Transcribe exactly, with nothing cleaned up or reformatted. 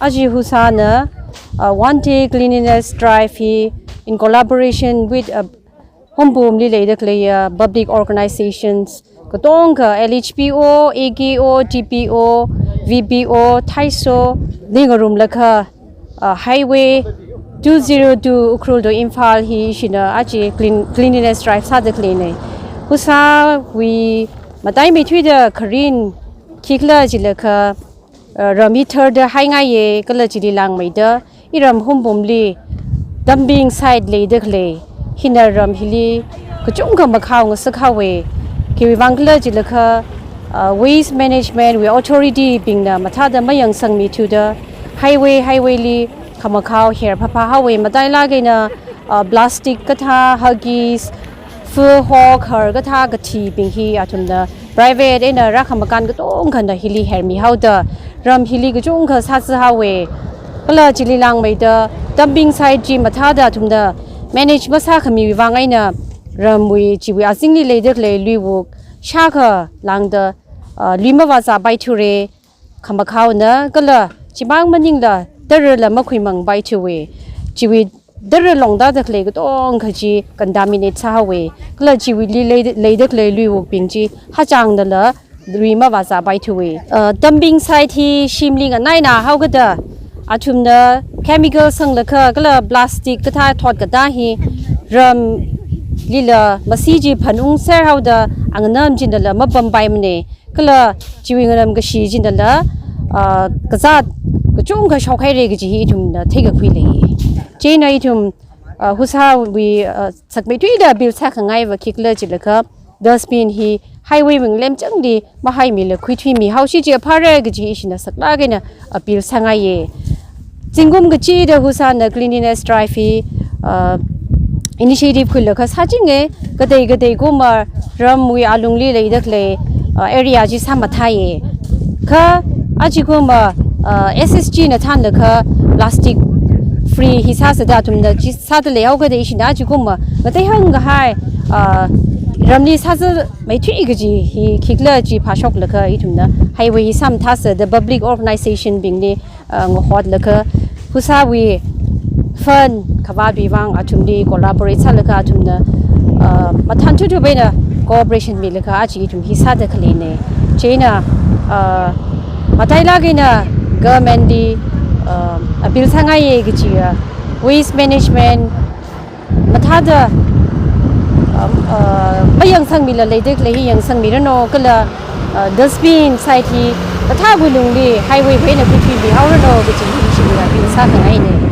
Aja HUSA na, uh, one day cleanliness drive hi in collaboration with, uh, Hungpungli leida khalei, uh, public organizations katonga, L H P O, A K O, T P O, V P O, Thaiso, li ngarumlaga, uh, Highway two zero two Ukhrul to Imphal hi ishina aja clean, cleanliness drive sāda khaleina. HUSA wui mataimeithuida kharin khikhala jilakha, uh, ram hi tharda haingaiya, kala chili langmeida iram Hungpungli dumping site leida khalei hina ram hili kachungkha makhao ngasak haowa. Khiwuivang khala jilakha, uh, waste management wui authority bingna mathāda mayangsangmithuda highway, highway li khamakhao her phapha haowa. Matailāk eina, uh, plastic kathā, Huggies, fur hawk, har kathā kathibing hi athumna private eina rākhamakān katongkhana hili hermi haoda ram hili kachungkha sāsa haowa. Kala chili langmeida dumping site chi mathāda athumna manage masākhamiwui vang eina ramwui chiwui azingli leida khalei luiwuk shākha lāngda, uh, lui mavāzāpaithura. Khamakhaona kala chimang maningla tara la makhuimangpaithuwa. Chiwui tara longda da khalei katongkha chi contaminate sāhaowa. Kala chiwuili lei, leida khalei luiwukbing chi hachāngnala lui mavāzāpaithuwa. Uh, dumping site hi shimli nganaina haokada athumna chemical sanglaga kala plastic kathā thot kathā hi ramlila masi chi phanungser haoda anganam chinala mapampaimana. Kala chiwui nganamkashi chinala, ah, kazāt kachungkha shokhaira kaji hi ithumna theikakhui lei. Chieina ithum, ah, HUSA wui, ah, sakmeithuida appeal sākhangaiva khikhala jilakha dustbin hi highway wui ngalemchangli mahaimila khuithuimi haosi chi aphara kaji ishina saklāk eina appeal sāngaiya. Zingkum kachida HUSA na cleanliness drive hi, uh, initiative khuilaga sāchinga, katei katei kumva ramwui alungli leida khalei, uh, area chi sāmathāya. Kha aja kumva, uh, S S G na thānlaga plastic free hi sāsada athumna chi sāda leihaokada ishina aja kumva ngateihāng kahai, uh, ramli sāzāmeithui kaji hi khikhala chi phāshoklaga ithumna highway hi sāmathāsada public organization bingli, uh, ngahotlaga HUSA wui fund khavātwui vang athumli collaborate sālaga athumna, uh, mathān thuthup eina cooperation milaga aja ithum hi sāda khaleina. Chieina, uh, matailāk eina government li, uh, appeal sāngaiya kaji, uh, waste management mathāda, um, uh, mayangsangmila leida khalei hi yangsangmiranu kala, uh, dustbin site hi kathāwui lungli highway wui eina khuithuimi haoranu kaji hi ishina appeal sākhangaina.